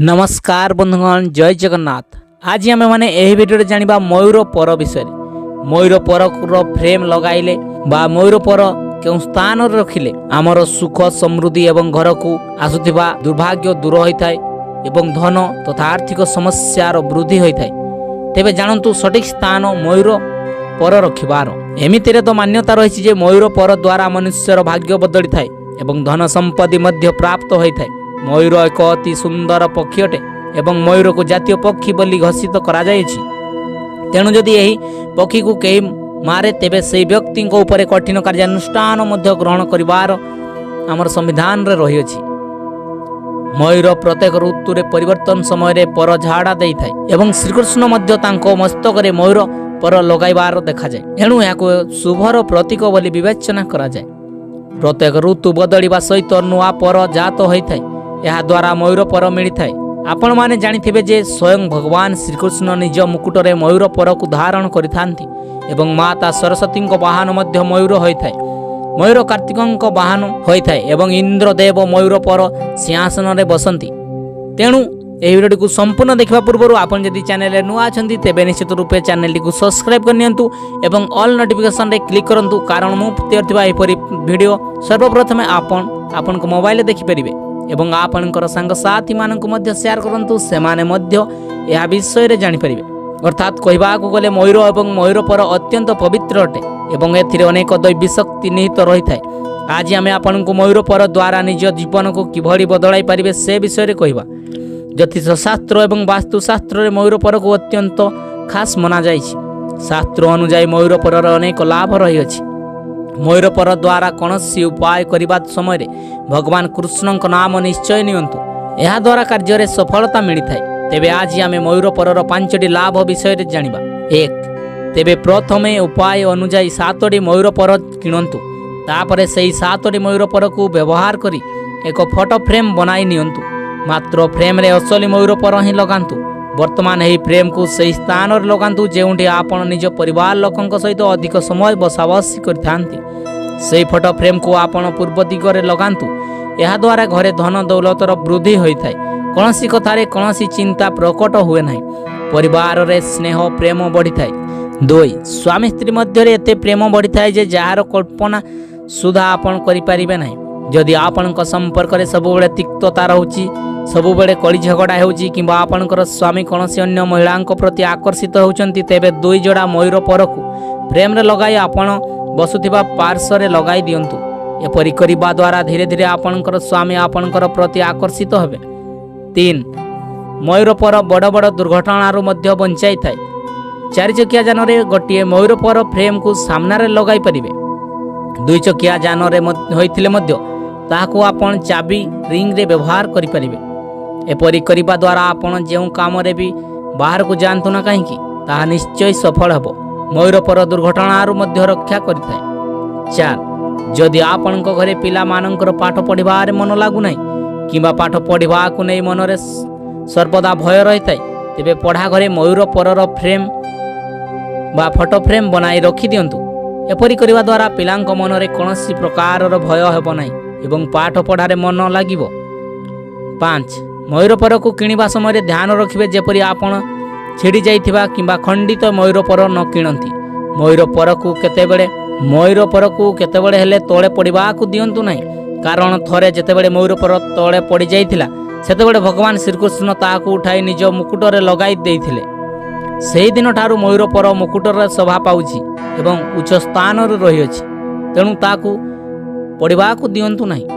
ନମସ୍କାର ବନ୍ଧୁଗଣ, ଜୟ ଜଗନ୍ନାଥ। ଆଜି ଆମେମାନେ ଏହି ଭିଡ଼ିଓରେ ଜାଣିବା ମୟୂର ପର ବିଷୟରେ। ମୟୂର ପରର ଫ୍ରେମ୍ ଲଗାଇଲେ ବା ମୟୂର ପର କେଉଁ ସ୍ଥାନରେ ରଖିଲେ ଆମର ସୁଖ ସମୃଦ୍ଧି ଏବଂ ଘରକୁ ଆସୁଥିବା ଦୁର୍ଭାଗ୍ୟ ଦୂର ହୋଇଥାଏ ଏବଂ ଧନ ତଥା ଆର୍ଥିକ ସମସ୍ୟାର ବୃଦ୍ଧି ହୋଇଥାଏ। ତେବେ ଜାଣନ୍ତୁ ସଠିକ୍ ସ୍ଥାନ ମୟୂର ପର ରଖିବାର। ଏମିତିରେ ତ ମାନ୍ୟତା ରହିଛି ଯେ ମୟୂର ପର ଦ୍ୱାରା ମନୁଷ୍ୟର ଭାଗ୍ୟ ବଦଳିଥାଏ ଏବଂ ଧନ ସମ୍ପତ୍ତି ମଧ୍ୟ ପ୍ରାପ୍ତ ହୋଇଥାଏ। ମୟୂର ଏକ ଅତି ସୁନ୍ଦର ପକ୍ଷୀ ଅଟେ ଏବଂ ମୟୂରକୁ ଜାତୀୟ ପକ୍ଷୀ ବୋଲି ଘୋଷିତ କରାଯାଇଛି। ତେଣୁ ଯଦି ଏହି ପକ୍ଷୀକୁ କେହି ମାରେ, ତେବେ ସେହି ବ୍ୟକ୍ତିଙ୍କ ଉପରେ କଠିନ କାର୍ଯ୍ୟାନୁଷ୍ଠାନ ମଧ୍ୟ ଗ୍ରହଣ କରିବାର ଆମର ସମ୍ବିଧାନରେ ରହିଅଛି। ମୟୂର ପ୍ରତ୍ୟେକ ଋତୁରେ ପରିବର୍ତ୍ତନ ସମୟରେ ପର ଝାଡ଼ା ଦେଇଥାଏ ଏବଂ ଶ୍ରୀକୃଷ୍ଣ ମଧ୍ୟ ତାଙ୍କ ମସ୍ତକରେ ମୟୂର ପର ଲଗାଇବାର ଦେଖାଯାଏ। ଏଣୁ ଏହାକୁ ଶୁଭର ପ୍ରତୀକ ବୋଲି ବିବେଚନା କରାଯାଏ। ପ୍ରତ୍ୟେକ ଋତୁ ବଦଳିବା ସହିତ ନୂଆ ପର ଜାତ ହୋଇଥାଏ। ଏହାଦ୍ୱାରା ମୟୂର ପର ମିଳିଥାଏ। ଆପଣମାନେ ଜାଣିଥିବେ ଯେ ସ୍ୱୟଂ ଭଗବାନ ଶ୍ରୀକୃଷ୍ଣ ନିଜ ମୁକୁଟରେ ମୟୂର ପରକୁ ଧାରଣ କରିଥାନ୍ତି ଏବଂ ମାତା ସରସ୍ୱତୀଙ୍କ ବାହନ ମଧ୍ୟ ମୟୂର ହୋଇଥାଏ। ମୟୂର କାର୍ତ୍ତିକଙ୍କ ବାହନ ହୋଇଥାଏ ଏବଂ ଇନ୍ଦ୍ରଦେବ ମୟୂର ପର ସିଂହାସନରେ ବସନ୍ତି। ତେଣୁ ଏହି ଭିଡ଼ିଓଟିକୁ ସମ୍ପୂର୍ଣ୍ଣ ଦେଖିବା ପୂର୍ବରୁ ଆପଣ ଯଦି ଚ୍ୟାନେଲରେ ନୂଆ ଅଛନ୍ତି, ତେବେ ନିଶ୍ଚିତ ରୂପେ ଚ୍ୟାନେଲଟିକୁ ସବସ୍କ୍ରାଇବ୍ କରିନିଅନ୍ତୁ ଏବଂ ଅଲ୍ ନୋଟିଫିକେସନରେ କ୍ଲିକ୍ କରନ୍ତୁ, କାରଣ ମୁଁ ତିଆରି ଥିବା ଏହିପରି ଭିଡ଼ିଓ ସର୍ବପ୍ରଥମେ ଆପଣ ଆପଣଙ୍କ ମୋବାଇଲରେ ଦେଖିପାରିବେ। ଏବଂ ଆପଣଙ୍କର ସାଙ୍ଗସାଥିମାନଙ୍କୁ ମଧ୍ୟ ସେୟାର କରନ୍ତୁ, ସେମାନେ ମଧ୍ୟ ଏହା ବିଷୟରେ ଜାଣିପାରିବେ। ଅର୍ଥାତ୍ କହିବାକୁ ଗଲେ ମୟୂର ଏବଂ ମୟୂର ପର ଅତ୍ୟନ୍ତ ପବିତ୍ର ଅଟେ ଏବଂ ଏଥିରେ ଅନେକ ଦୈବୀ ଶକ୍ତି ନିହିତ ରହିଥାଏ। ଆଜି ଆମେ ଆପଣଙ୍କୁ ମୟୂର ପର ଦ୍ୱାରା ନିଜ ଜୀବନକୁ କିଭଳି ବଦଳାଇ ପାରିବେ, ସେ ବିଷୟରେ କହିବା। ଜ୍ୟୋତିଷ ଶାସ୍ତ୍ର ଏବଂ ବାସ୍ତୁଶାସ୍ତ୍ରରେ ମୟୂର ପରକୁ ଅତ୍ୟନ୍ତ ଖାସ୍ ମନାଯାଇଛି। ଶାସ୍ତ୍ର ଅନୁଯାୟୀ ମୟୂର ପରର ଅନେକ ଲାଭ ରହିଅଛି। ମୟୂର ପର ଦ୍ୱାରା କୌଣସି ଉପାୟ କରିବା ସମୟରେ ଭଗବାନ କୃଷ୍ଣଙ୍କ ନାମ ନିଶ୍ଚୟ ନିଅନ୍ତୁ। ଏହାଦ୍ୱାରା କାର୍ଯ୍ୟରେ ସଫଳତା ମିଳିଥାଏ। ତେବେ ଆଜି ଆମେ ମୟୂର ପରର ପାଞ୍ଚଟି ଲାଭ ବିଷୟରେ ଜାଣିବା। ଏକ, ତେବେ ପ୍ରଥମେ ଉପାୟ ଅନୁଯାୟୀ ସାତଟି ମୟୂର ପର କିଣନ୍ତୁ। ତାପରେ ସେହି ସାତଟି ମୟୂର ପରକୁ ବ୍ୟବହାର କରି ଏକ ଫଟୋ ଫ୍ରେମ୍ ବନାଇ ନିଅନ୍ତୁ। ମାତ୍ର ଫ୍ରେମ୍ରେ ଅସଲି ମୟୂର ପର ହିଁ ଲଗାନ୍ତୁ। ବର୍ତ୍ତମାନ ଏହି ଫ୍ରେମ୍କୁ ସେହି ସ୍ଥାନରେ ଲଗାନ୍ତୁ, ଯେଉଁଠି ଆପଣ ନିଜ ପରିବାର ଲୋକଙ୍କ ସହିତ ଅଧିକ ସମୟ ବସାବସି କରିଥାନ୍ତି। ସେହି ଫଟୋ ଫ୍ରେମ୍କୁ ଆପଣ ପୂର୍ବ ଦିଗରେ ଲଗାନ୍ତୁ। ଏହାଦ୍ୱାରା ଘରେ ଧନ ଦୌଲତର ବୃଦ୍ଧି ହୋଇଥାଏ। କୌଣସି କଥାରେ କୌଣସି ଚିନ୍ତା ପ୍ରକଟ ହୁଏ ନାହିଁ। ପରିବାରରେ ସ୍ନେହ ପ୍ରେମ ବଢ଼ିଥାଏ। ଦୁଇ, ସ୍ୱାମୀ ସ୍ତ୍ରୀ ମଧ୍ୟରେ ଏତେ ପ୍ରେମ ବଢ଼ିଥାଏ ଯେ ଯାହାର କଳ୍ପନା ସୁଦ୍ଧା ଆପଣ କରିପାରିବେ ନାହିଁ। ଯଦି ଆପଣଙ୍କ ସମ୍ପର୍କରେ ସବୁବେଳେ ତିକ୍ତତା ରହୁଛି, ସବୁବେଳେ କଳି ଝଗଡ଼ା ହେଉଛି କିମ୍ବା ଆପଣଙ୍କର ସ୍ୱାମୀ କୌଣସି ଅନ୍ୟ ମହିଳାଙ୍କ ପ୍ରତି ଆକର୍ଷିତ ହେଉଛନ୍ତି, ତେବେ ଦୁଇ ଯୋଡ଼ା ମୟୂର ପରକୁ ଫ୍ରେମ୍ରେ ଲଗାଇ ଆପଣ ବସୁଥିବା ପାର୍ଶ୍ୱରେ ଲଗାଇ ଦିଅନ୍ତୁ। ଏପରି କରିବା ଦ୍ୱାରା ଧୀରେ ଧୀରେ ଆପଣଙ୍କର ସ୍ୱାମୀ ଆପଣଙ୍କର ପ୍ରତି ଆକର୍ଷିତ ହେବେ। ତିନି, ମୟୂର ପର ବଡ଼ ବଡ଼ ଦୁର୍ଘଟଣାରୁ ମଧ୍ୟ ବଞ୍ଚାଇଥାଏ। ଚାରିଚକିଆ ଯାନରେ ଗୋଟିଏ ମୟୂର ପର ଫ୍ରେମ୍କୁ ସାମ୍ନାରେ ଲଗାଇ ପାରିବେ। ଦୁଇ ଚକିଆ ଯାନରେ ହୋଇଥିଲେ ମଧ୍ୟ ତାହାକୁ ଆପଣ ଚାବି ରିଙ୍ଗରେ ବ୍ୟବହାର କରିପାରିବେ। ଏପରି କରିବା ଦ୍ୱାରା ଆପଣ ଯେଉଁ କାମରେ ବି ବାହାରକୁ ଯାଆନ୍ତୁ ନା କାହିଁକି, ତାହା ନିଶ୍ଚୟ ସଫଳ ହେବ। ମୟୂର ପର ଦୁର୍ଘଟଣାରୁ ମଧ୍ୟ ରକ୍ଷା କରିଥାଏ। ଚାରି, ଯଦି ଆପଣଙ୍କ ଘରେ ପିଲାମାନଙ୍କର ପାଠ ପଢ଼ିବାରେ ମନ ଲାଗୁନାହିଁ କିମ୍ବା ପାଠ ପଢ଼ିବାକୁ ନେଇ ମନରେ ସର୍ବଦା ଭୟ ରହିଥାଏ, ତେବେ ପଢ଼ା ଘରେ ମୟୂର ପରର ଫ୍ରେମ୍ ବା ଫଟୋ ଫ୍ରେମ୍ ବନାଇ ରଖିଦିଅନ୍ତୁ। ଏପରି କରିବା ଦ୍ୱାରା ପିଲାଙ୍କ ମନରେ କୌଣସି ପ୍ରକାରର ଭୟ ହେବ ନାହିଁ ଏବଂ ପାଠ ପଢ଼ାରେ ମନ ଲାଗିବ। ପାଞ୍ଚ, ମୟୂର ପରକୁ କିଣିବା ସମୟରେ ଧ୍ୟାନ ରଖିବେ, ଯେପରି ଆପଣ ଛିଡ଼ି ଯାଇଥିବା କିମ୍ବା ଖଣ୍ଡିତ ମୟୂର ପର ନ କିଣନ୍ତି। ମୟୂର ପରକୁ କେତେବେଳେ ହେଲେ ତଳେ ପଡ଼ିବାକୁ ଦିଅନ୍ତୁ ନାହିଁ, କାରଣ ଥରେ ଯେତେବେଳେ ମୟୂର ପର ତଳେ ପଡ଼ିଯାଇଥିଲା, ସେତେବେଳେ ଭଗବାନ ଶ୍ରୀକୃଷ୍ଣ ତାହାକୁ ଉଠାଇ ନିଜ ମୁକୁଟରେ ଲଗାଇ ଦେଇଥିଲେ। ସେହିଦିନଠାରୁ ମୟୂର ପର ମୁକୁଟରେ ଶୋଭା ପାଉଛି ଏବଂ ଉଚ୍ଚ ସ୍ଥାନରେ ରହିଅଛି। ତେଣୁ ତାକୁ ପଡ଼ିବାକୁ ଦିଅନ୍ତୁ ନାହିଁ।